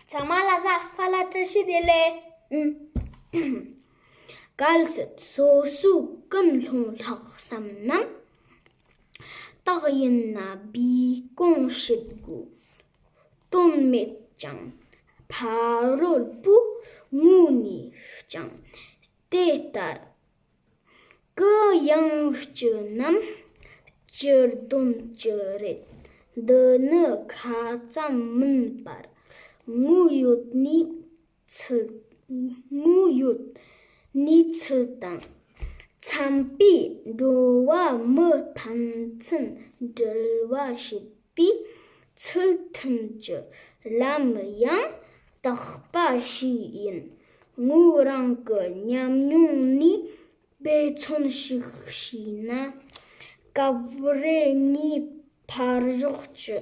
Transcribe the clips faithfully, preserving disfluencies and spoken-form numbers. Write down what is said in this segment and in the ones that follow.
ཚང་མ་ལ་གཟའ་ལྷག་པ་ལ་བཀྲ་ཤིས་བདེ་ལེགས། གལ་སྲིད་སོ་སོའི་ཀུན་སློང་ལྷག་བསམ་རྣམས། རྟགས་ཡིན་ན་སྦས་སྐུང་བྱེད་དགོས། དོན་མེད་ཅིང་ཕ་རོལ་པོ་ངོ་ནས་ཀྱང་དེ་ལྟར། གུ་ཡངས་སྤྱོད་རྣམས་སྤྱིར་དོན་སྤྱི་རེད། འདི་ནི་ཁ་ཙམ་མིན་པར་དངོས་ཡོད་གནས་ཚུལ། དངོས་ཡོད་གནས་ཚུལ་དང་འཚམས་པའི་འགྲོ་བ་མི་ཕན་ཚུན་འབྲེལ་བ་བྱེད་པའི་ཚུལ་མཐུན་གྱི་ལམ་ཡང་དག་པ་ཞིག་ཡིན། ངོས་རང་གི་ཉམས་མྱོང་ནས་དཔེ་མཚོན་ཞིག་བྱས་ན། སྐབས་རེ་ངའི་ཕར་ཕྱོགས་ཀྱི་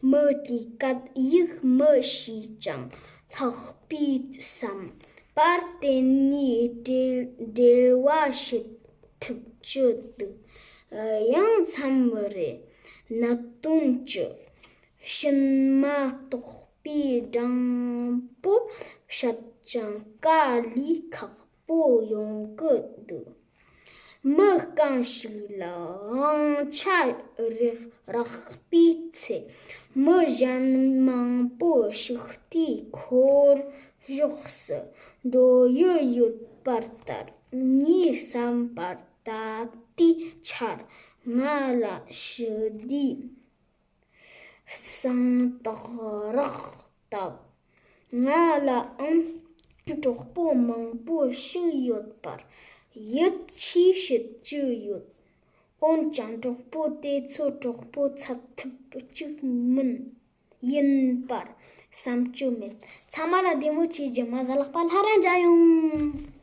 མི་དེའི་སྐད་ཡིག་མི་ཤེས་ཀྱང་ལྷག་པའི་བསམ་པར་བརྟེན་ནས་འབྲེལ་འབྲེལ་བ་བྱེད་ཐུབ་ཀྱི་འདུག་ཡང་མཚམས་རེ་གནད་དོན་གྱི་ཕྱིན་མ་རྟོགས་པའི་སྦྲང་པོ་བཤད་ཀྱང་དཀའ་ལས་ཁག་པོ་ཡོང་གི་འདུག་མི་རྐང་ཞིག་ལ་དབང་ཆ་རེ་རག་པའི་ཚེ། མི་གཞན་མང་པོ་ཞིག་དེའི་འཁོར་གཞོགས་སུ་འགྲོ་ཡི་ཡོད་པ་ལྟར། ངའི་བསམ་པར་ད་ལྟའི་ཆར་ང་ལ་ཞི་བདེའི་གསང་རྟགས་རག་སྟབས། ང་ལའང་གྲོགས་པོ་མང་པོ་ཞིག་ཡོད་པར་ཡིད་ཆེས་བྱེད་ཀྱི་ཡོད། འོན་ཀྱང་གྲོགས་པོ་དེ་ཚོ་གྲོགས་པོ་ཚད་ཐིག་གཅིག་མིན། ཡིན་པར་བསམ་རྒྱུ་མེད། ཚང་མ་ལ་བདེ་མོ་བྱེད་རྒྱུ་མ་ཟད་ལག་པ་སླར་ཡང་མཇལ་ཡོང་།